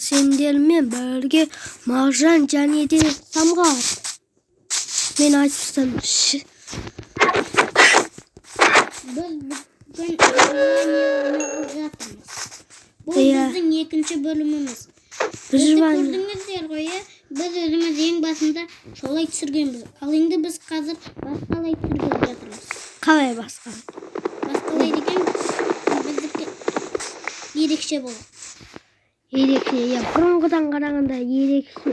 Сендермен бірге Маржан және де Самғат. Мен айтып. Біз бүгін выживание ойнағалы жатырмыз. Бұл біздің екінші бөліміміз. Бізді көрдіңіздер ғой, иә? Біз өзіміз ең басында солай түсіргенбіз. Ал енді біз қазір басқалай түсіргелі жатырмыз. Қалай басқа? Басқалай деген біздікі ерекше болады. Ерекше, иә, бұрынғыдан қарағанда ерекше.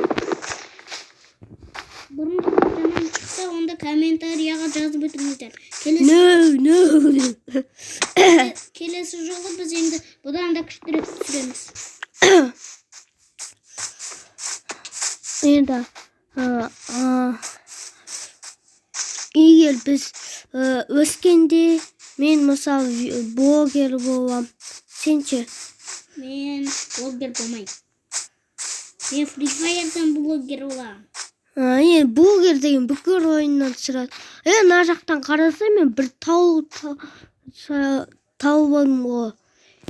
Бұрынғыдан жаман шықса, онда комментарияға жазып өтіңіздер. No, no. Келесі жолы біз енді бұдан да күштірек түсіреміз. Енді егер біз өскенде мен мысалы блогер болам. Сен ше? Мен блогер болмаймын. Мен Free Fire'дан блогер боламын. Енді блогер деген бүкіл ойыннан түсіреді. Мына жақтан қараса, мен бір тау тауып алдым ғой.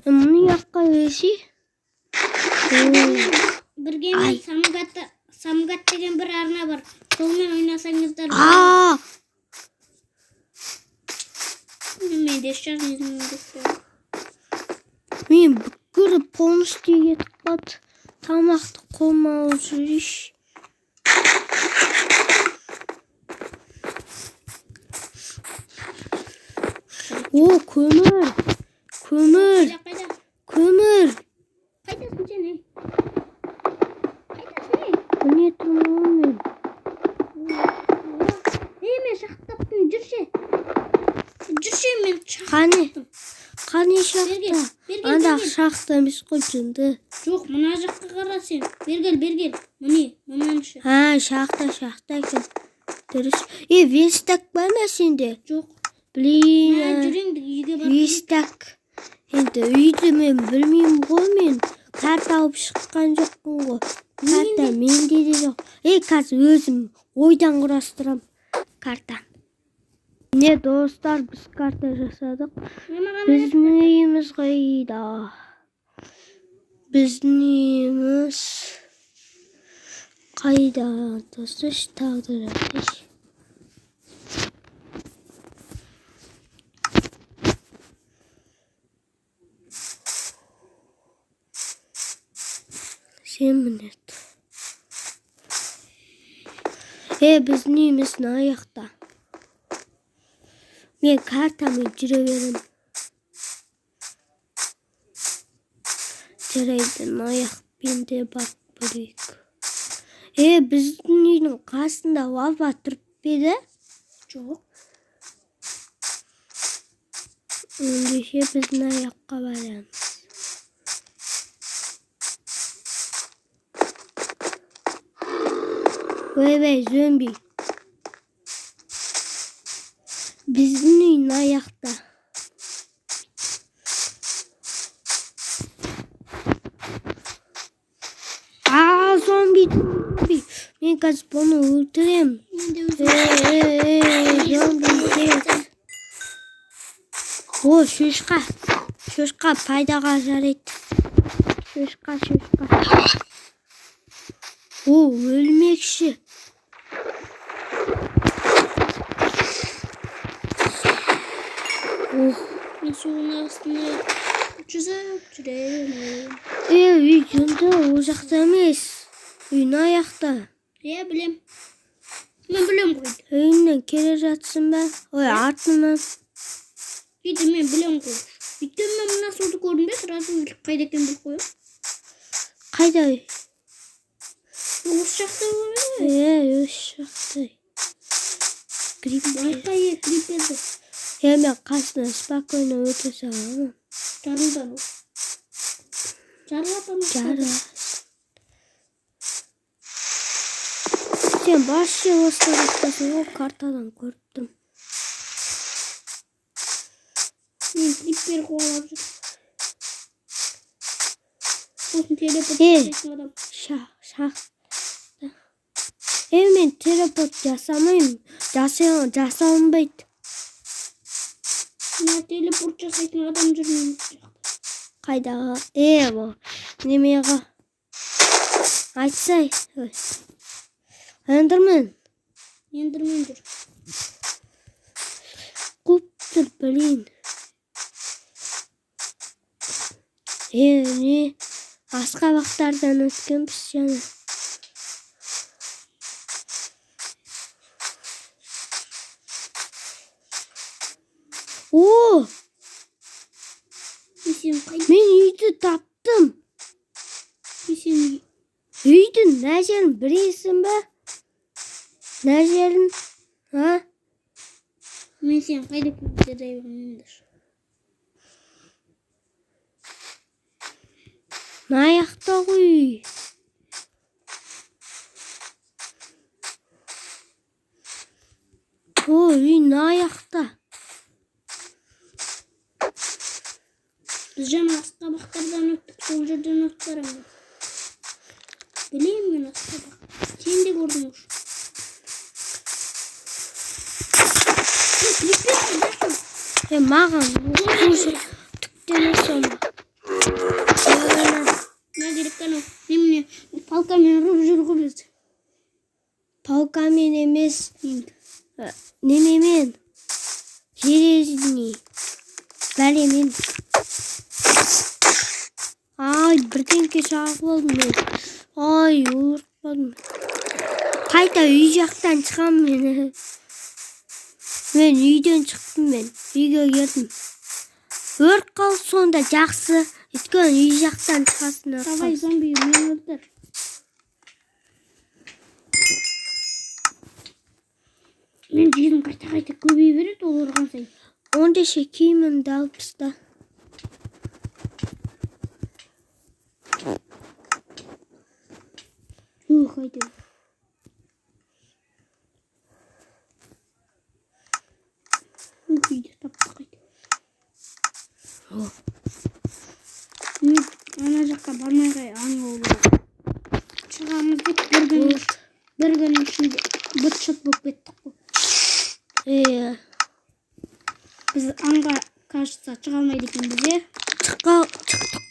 Мына жаққа келсе. Бірге мен Самгат деген бір арна бар. Солмен ойнасаңыздар. Мен де шығар. Мен бүкіл полностью кетіп қалды. Тамақты қолыма алып жүрейінші. О, көмір. Көмір. Қайда? Көмір. Қайдасың сен, ей? Қайдасың, ей? Міне тұрмын ғой мен. Ей, мен шахта таптым, жүрші. Жүрші, мен шахта Қане? таптым. Қане шахта? Бері кел, Анда бері кел. шахта емес қой, жынды. Жоқ, мына жаққа қара сен. Бері кел, бері кел. Міне, мынаны шы. Ha, шахта, шахта екен. Дұрыс. Е, верстак бар ма сенде? Жоқ. Блин, Мә, жүр енді үйге барып. верстак. Енді үйді мен білмеймін ғой мен. Карта алып шыққан жоқпын ғой. Карта менде де жоқ. Е, қазір өзім ойдан құрастырам картаны. Не, достар, біз карта жасадық. Біздің үйіміз қайда? Біздің үйіміз қайда? Достар, тағы да жатайыншы. Сен міне. Біздің үйіміз мына жақта. Мен картамен жүре беремін. Жарайды, мына жақпен де барып көрейік. Біздің үйдің қасында лава тұрып па еді? Жоқ. Ендеше біз мына жаққа барамыз. Ойбай, зомби. Біздің үй мына жақта. А, зомби, зомби. Мен қазір бұны өлтіремін. Мен де өзім. Зомби, тез. О, шошқа. Шошқа пайдаға жарайды. Шошқа, шошқа. О, өлмекші. Ох. Мен судың астында жүзіп жүремін. Үй жынды, ол жақта емес. Үй мына жақта. Иә, білем. Мен білем ғой. Үйіңнен келе жатсың ба? Ой, артынан. Үйді мен білем ғой. Өйткені мен мына суды көрдім де, сразу үй қайда екенін біліп қоямын. Қайда үй? Осы жақта ғой. Осы жақта. Грипп. Байқа, е, криперді. Мен қасынан спокойно өте саламын. Жарылды анау. Жарылады анау. Жарылады. Сен вообще осы жақтасың ғой, картадан көріп тұрмын. Мен крипер қуалап жүр. Сосын телепорт жасайтын адам. Шах. Мен телепорт жасамаймын. Жасалынбайды. Мына телепорт жасайтын адам жүр мен жақта. Қайдағы? Бұл немеға? Айтсай. Эндермен. Эндермен жүр. Қуып тұр, блин. Не? Асқабақтардан өткенбіз жаңа. О! Мен үйді таптым. Сен үйдің мына жерін білесің бе? Мына жерін, а? Мен сен қайда кетті білмеймін. Мына жақта ғой. О, үй мына жақта. Біз жаңа асқабақтардан өттік, сол жерден өтіп барамыз. Білемін мен асқабақ. Сен де көрдің уже. Маған түктеме соны. Мына керек анау. Немене палкамен ұрып жүр ғой бізді. Палкамен емес. Немемен. Железный. Бәлемен. Ай, бірдеңке шағып алдым мен. Ай, өліп қалдым. Қайта үй жақтан шығамын мен. Мен үйден шықтым мен. Үйге келдім. Өрт қал сонда жақсы. Өйткені үй жақтан шығасың. Давай, зомби, мені өлтір. Мен жерім қайта-қайта көбейе береді ол ұрған сайын. Ондайша киімімді алып таста. Ух, қайта. Ух, үйді таптық қайта. Ана жаққа бармай қай, аң аулауға. Шығамыз деп бір күн ішінде быт-шыт болып кеттік қой. Біз аңға, кажется, шыға алмайды екенбіз, е? Шықтық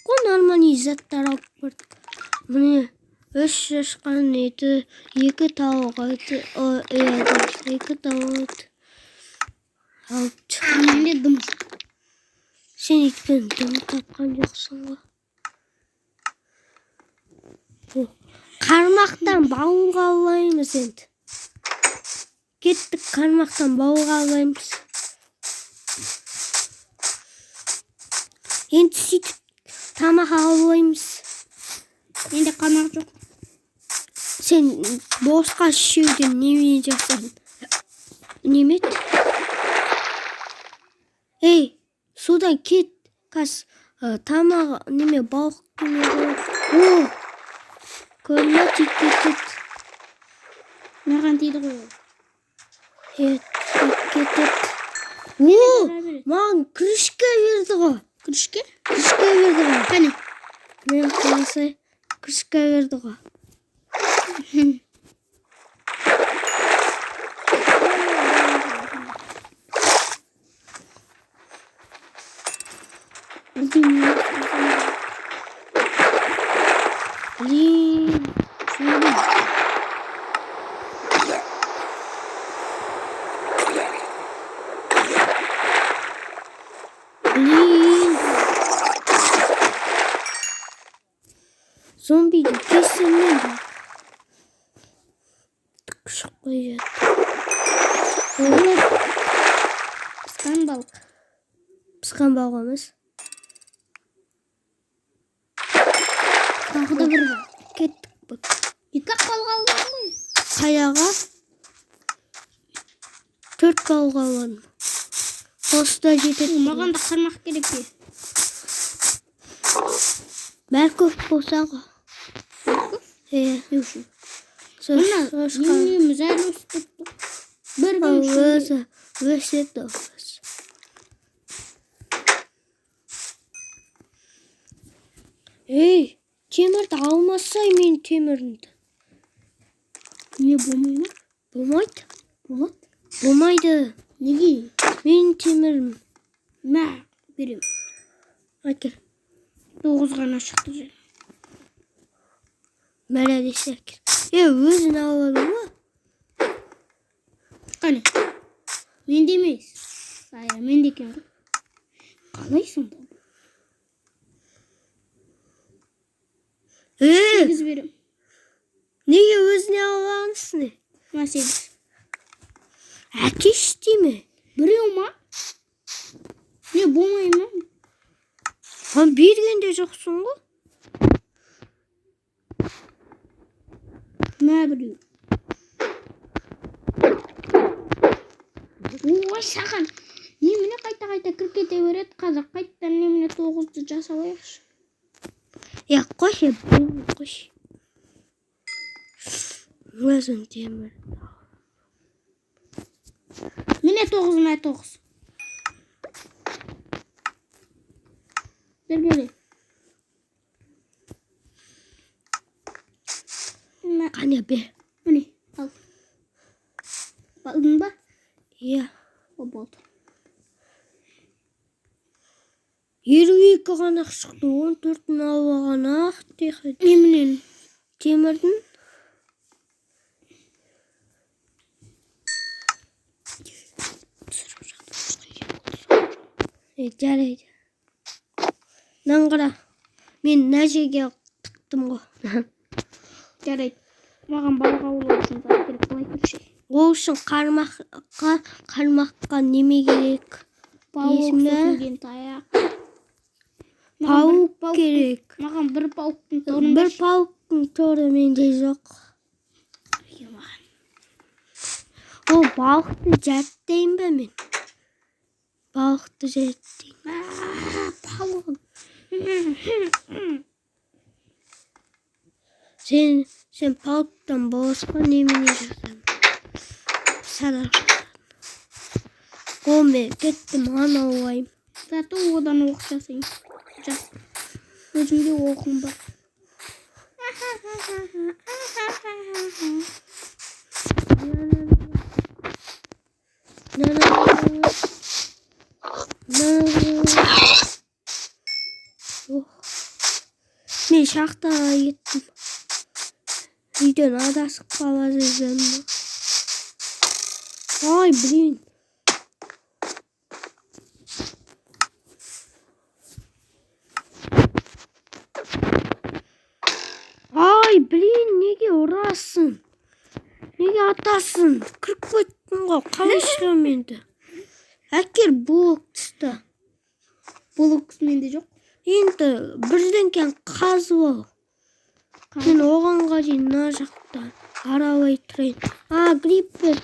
қой, нормальный заттар алып бардық. Міне, 3 шашқан еті, 2 тауық еті, 2 тауық еті алып шықтық. Менде дым жоқ. Сен өйткені дым тапқан жоқсың ғой. Қармақтан бауық аулаймыз енді. Кеттік, қармақтан бауық аулаймыз. Енді сөйтіп тамақ аулаймыз. Менде қармақ жоқ. Сен босқа шеуден немене жасадың? Неме ет? Ей, судан кет. Қазір тамақ неме балық неме болады. О! Көрме тиіп кетеді. Маған тиді ғой ол. Тиіп кетеді. О! Маған крышка берді ғой. Крышка? Крышка берді ғой. Қане? Мен қаласай крышка берді ғой. Блин. Блин. Зомбиді кессем мен де. Түк шықпай жатты. Пысқан балық. Пысқан балық емес. Тағы да бір балық. Кеттік бұл. 2 ақ балық алдым ғой. Қаяға? 4 балық алдым. Осы да жетеді. Маған да қармақ керек те. Мәркөк болса ғой. Не үшін? Мына неменеміз әлі өсіп кетті. Бір күн ішінде. Өседі. Ей, темірді алмасай мен темірімді. Не болмай ма? Болмайды. Болады. Болмайды. Неге? Менің темірім. Мә, берем. Әкел. 9 ғана шықты же. Молодец. Өзін алып алдың ба? Қане. Менде емес. Ай, менде екен ғой. Қалай сонда? 8 берем. Неге өзіне алып алғансың не? Мына 8. Әкеш деме? Біреу ма? Не, болмай ма? Берген де жоқсың ғой. Мә біреу. Ой, саған. Немене қайта-қайта кіріп кете береді қазір. Қайтадан немене 9-ды жасалайықшы. Қойшы, қойшы. Өзің темір. Міне 9, мә 9. Бер бері. Қане бер. Міне, ал. Алдың ба? Иә. О, болды. 52 ғана шықты, 14-ін алып алған ақ тихо. Неменен? Темірдің. Жарайды. Мынаны қара. Мен мына жерге тықтым ғой. Жарайды. Маған балық аулау үшін зат керек, былай тұршы. Ол үшін қармаққа неме керек? Паук, сосын кейін таяқ. Паук керек. Маған бір пауктың торын Бір пауктың торы менде жоқ. Ол балықты жаттайын ба мен? Балықты жаттайын. Паук. Сен пауктан басқа немене жасадың? Садақ жасадың. О, мен кеттім, анау аулаймын. Зато одан оқ жасайын. Жас. Өзімде оқым бар. Мен шахтаға кеттім. Үйден адасып қала жаздадым. Ай, блин. Ай, блин, неге ұрасың? Неге атасың? Кіріп кеттім ғой, қалай шығамын енді? Әкел блок түсті. Блок менде жоқ. Енді бірден кейін қазып ал. Мен оғанға дейін мына жақта аралай тұрайын. А, гриппер.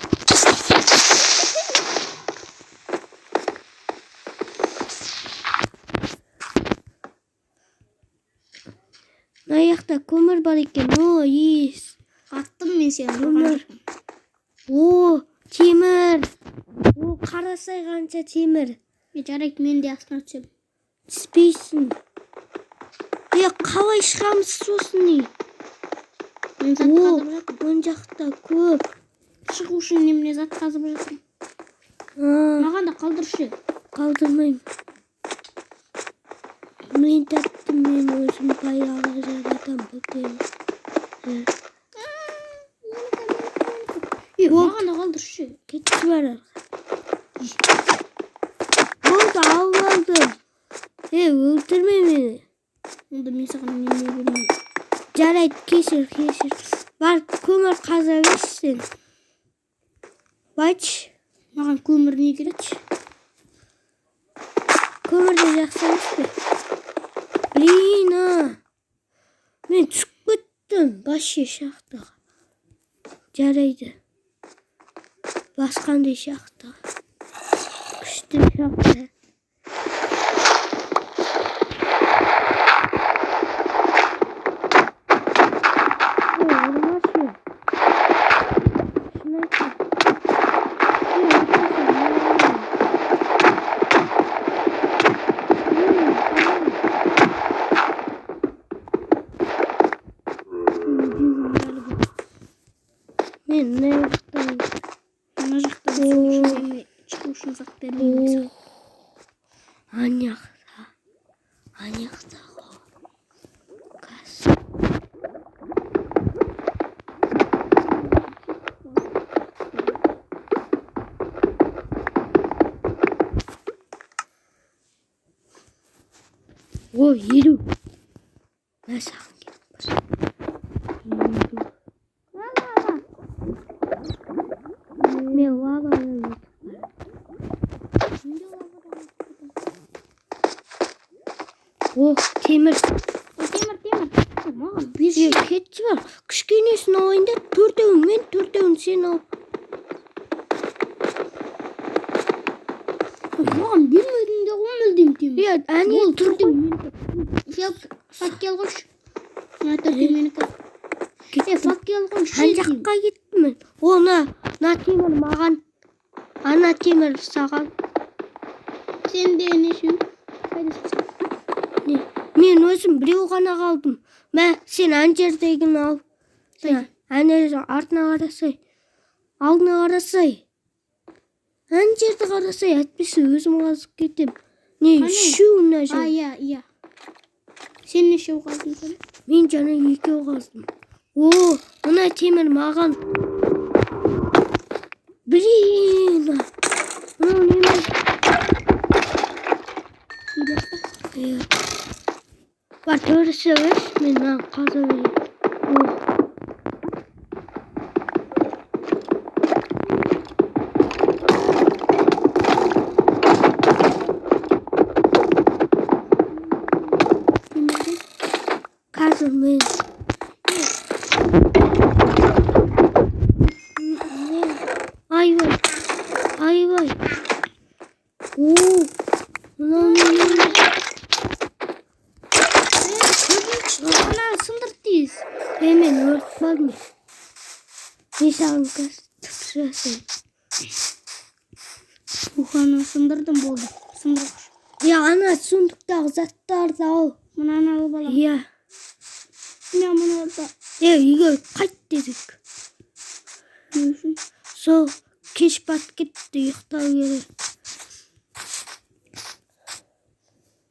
Мына жақта көмір бар екен. О, ес. Аттым мен сені. Көмір. О, темір. О, қарасай қанша темір. Жарайды, мен де астына түсемін. Түспейсің. Қалай шығамыз сосын не? Мен зат қазып жатырмын. Оң жақта көп. Шығу үшін немене зат қазып жатырмын. Маған да қалдыршы. Қалдырмаймын. Мен таптым, мен өзім пайдалы жаратам бұл темір. Маған да қалдыршы. Кетші бар. Болды, алып алдым. Өлтірме мені. Онда мен саған немене берейін? Жарайды, кешір, кешір. Бар, көмір қаза берші сен. Бач. Маған көмір не керек? Көмір де жақсы емес пе? Блин, а. Мен түсіп кеттім. Вообще шахтаға. Жарайды. Басқандай шахтаға. Күшті шахта. Мен мына жақтан. Мына жақтан шығу үшін зат бермеймін. Ана жақта. Ана жақта ғой. Қазір. О, 50. Мә саған керек болса. 50. Мен лавадан өтіп барамын. О, темір. О, темір, темір. О, маған бес. Е, кетші бар. Кішкенесін алайын да, төртеуін мен, төртеуін сен ал. О, маған бермедің де ғой мүлдем темір. Е, әне Ол тұр төртеу ғой. менікі. Фел, факел қойшы. Мына төртеу менікі. Е, факел қойшы. Ан жаққа кеттім мен. О, мына темір маған. Ана темір саған. Сен де нешеу? Қайдасың? Не? Мен өзім біреу ғана қалдым. Мә, сен ана жердегіні ал. Сен ана жер артына қарасай. Алдына қарасай. Ана жерді қарасай, әйтпесе өзім қазып кетем. Не, Қане? үшеу мына А, жер. иә, иә. Сен нешеу қалдың сонда? Мен жаңа екеу қаздым. О, мына темір маған. Блин. Мынау неме? Иә. Бар, төрісі берші, мен мынаны қаза берейін. О. Темірді. Қазір мен айбай, айбай. О, мынау неме? Ана сындыр тез. Е, мен өліп қалдым. Мен саған қазір түксі жасаймын. Уханы сындырдым болды. Сындырғыш. Е, ана сундуктағы заттарды ал. Мынаны алып аламын. Иә. Мен мұны да Е, үйге қайт дедік. не үшін? Сол кеш батып кетті, ұйықтау керек.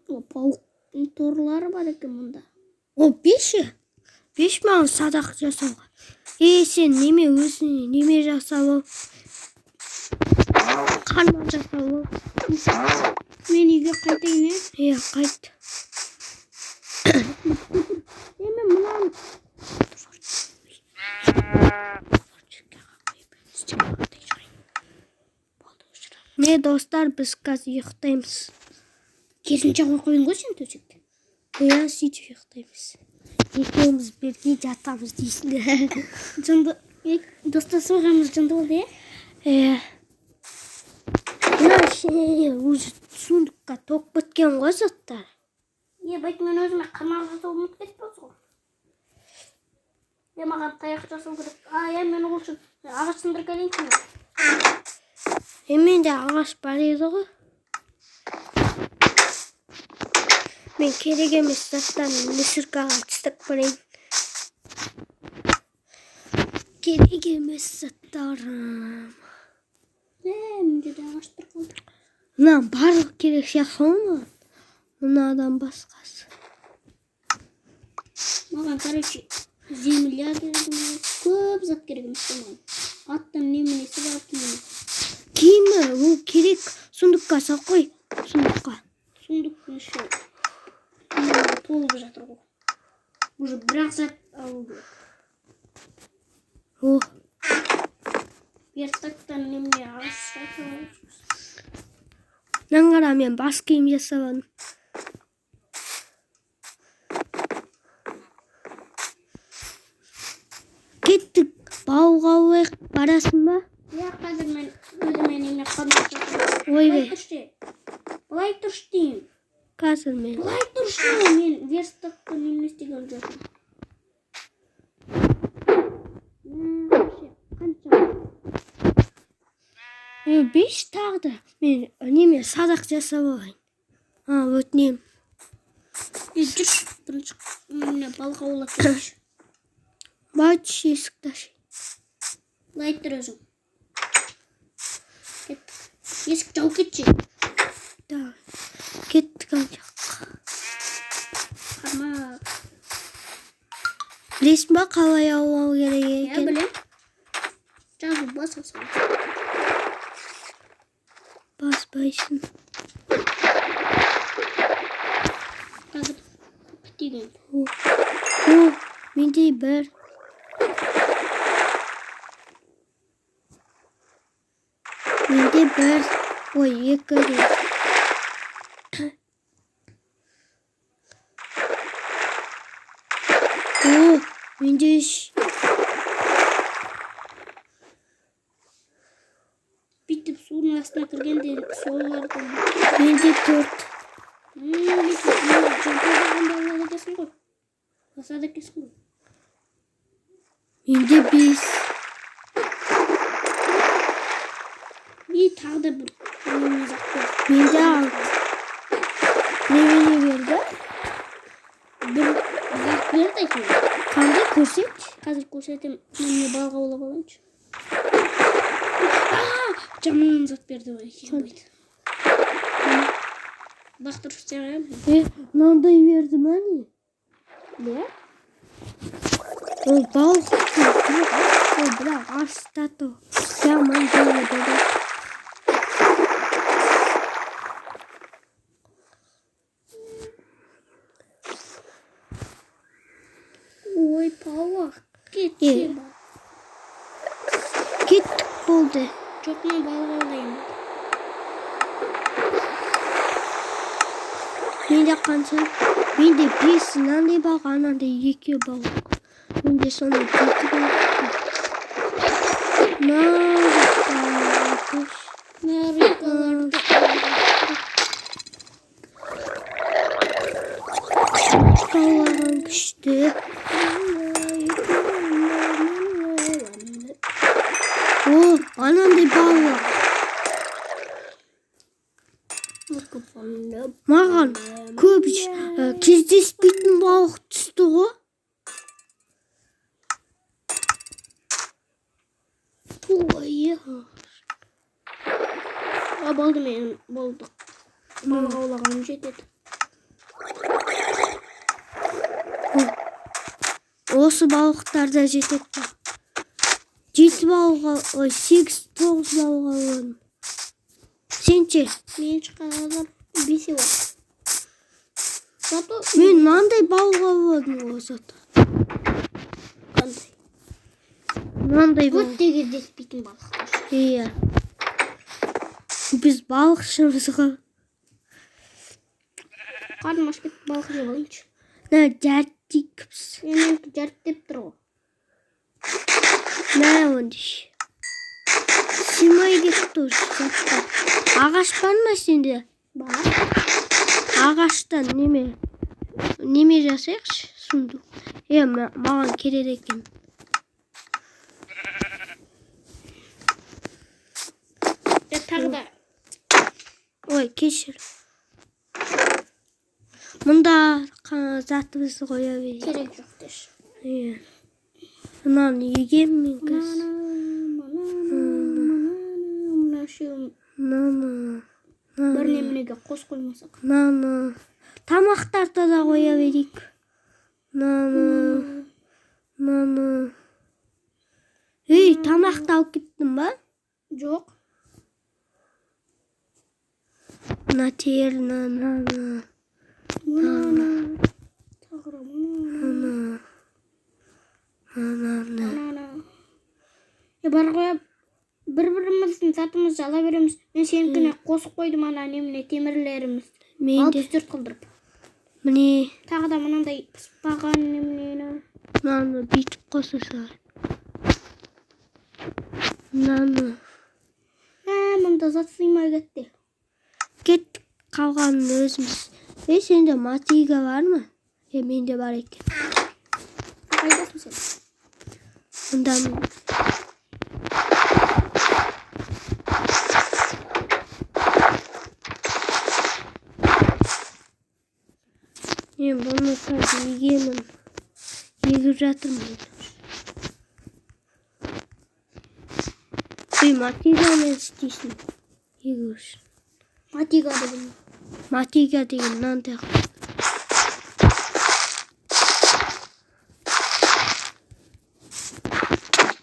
О, пауықтың торлары бар екен мұнда. О, беші. Беш маған садақ жасауға. Е, сен неме өзіңе неме жасап ал. Қармақ жасап ал. Мен үйге қайтайын, е? Иә, қайт. Е, мен мынаны Не, достар, біз қазір ұйықтаймыз. Керісінше қойып қойдың ғой сен төсекті. Иә, сөйтіп ұйықтаймыз. Екеуміз бірге жатамыз дейсің. Жынды, е, достасып ағамыз жынды болды, е? Иә. Мына ішіне уже сундукқа толып кеткен ғой заттар. Е, бәк, мен өзіме қармақ жасауды ұмытып кетіппіз ғой. Е, маған таяқ жасау керек. А, е, мен ол үшін ағаш сындырып келейінші мен. Е, менде ағаш бар еді ғой. Мен керек емес заттарын мусоркаға тастап барайын. Керек емес заттарым. Е, менде де ағаш тұр қалды. Мына барлық керек сияқты ғой маған. Мынадан басқасы. Маған, короче, земля керек емес. Көп зат керек емес қой маған. Аттың неменесі бар киімі. Киімі ол керек. Сундукқа салып қой. Сундукқа. Сундуктың іші толып жатыр ғой. Уже бір-ақ зат алу керек. О, Верстактан немене ағаш жасап алып. мынаны қара, мен бас киім жасап алдым. Кеттік, бауға алайық. Барасың ба? Иә, қазір мен өзіме немене қармақ жасаймын. Ойбай. Былай тұршы. Былай тұршы деймін. Қазір мен. Былай тұршы, мен верстакты немене істеген жоқпын. Вообще, қанша? Е, беш тағы да. Мен неме садақ жасап алайын. А, өтінемін. Е, жүрші, бірінші міне балық аулап келейінші. Бач, есікті аш. Былай тұр өзің. Кеттік. Есік жауып кетші. Давай. Кеттік ана жаққа. Қармақ. Білесің ба қалай аулау керек Иә, екен? білем. Жазу баса сал. Баспайсың. Қазір Деген. О, менде 1. Менде 1. Ой, 2. О, менде 3. Бүйтіп судың астына кіргенде соларды. Менде 4. Бүйтіп жылтылдаған балалар екенсің ғой. Басады екенсің ғой. Менде 5. И тағы да бір немене зат берді. Менде 6. Немене берді? Бір зат берді әйтеуір. Қандай көрсет? Қазір көрсетемін. Мен балық аулап алайыншы. Жаман зат берді ғой. Лақтырып істей. Мынандай берді ма не? Не? Ол балық ол бірақ астаты жаман берді. Ой, балық кетші. Кеттік болды. Жоқ, мен балық аулаймын. Менде қанша? Менде 5 мынандай балық, анандай 2 балық. Менде сондай 7 балық. Нарикаларды аулаған күшті. О, анандай балық. Маған көп кездеспейтін балық түсті ғой. Ой. Болды, мен болды. Балық аулағаным жетеді. Осы балықтар да жетеді. 7 балға, ой, 8, 9 балға аладым. Сен ше? Мен қазір 5 бар. Зато мен мынандай балық ауладым ғой зато. Қандай? Мынандай балық. Өте кездеспейтін балықтар. Иә. Біз балықшымыз ғой. Қарным ашып кетті, балық жеп алайыншы. Мә, жарттейкіпс. Менікі жарттеп тұр ғой. Мә, онда. Сыймай кетті уже заттар. Ағаш бар ма сенде? Бар. Ағаштан неме жасайықшы? Сундук. Маған керек екен. Тағы да. Ой, кешір. Мұнда затымызды қоя берейік. Керек жоқ деші. Иә. Мынаны егемін мен қазір. Мына үшеуін Мынаны. бір неменеге қос қоймасақ. Мынаны. Тамақтарды да қоя берейік. Мынаны. Мынаны. Ей, тамақты алып кеттің ба? Жоқ. Мына теріні, мынаны. Мынаны. Тағы да мынаны. Мынаны. Мынаны. Бар ғой, бір-біріміздің затымызды ала береміз. Мен сенікіне қосып қойдым ана немене темірлеріміз. Мен де. 64 қылдырып. Міне. Тағы да мынандай пыспаған неменені. Мынаны бүйтіп қоса сал. Мынаны. Мында зат сыймай кетті. Кеттік, қалғанын өзіміз. Сенде мотыга бар ма? Менде бар екен. Қайдасың сен? Мында мен. Мен бұны қазір егемін. Егіп жатырмын. Ей, мотыгамен істейсің. Егу үшін. Мотыга деген. Мотыга деген мынандай.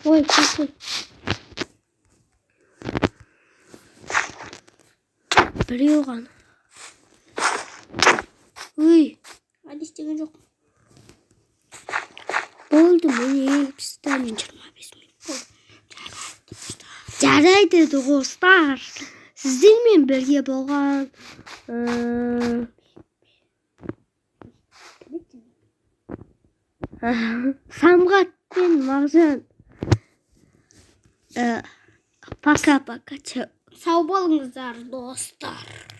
Ой, кешір. Біреу ғана. Үй. Әлі істеген жоқ. Міне, пістім. 25 минут болды. Жарайды, достар. Сіздермен бірге болған Самғат пен Мағжан. Пока-пока. Сау болыңыздар, достар.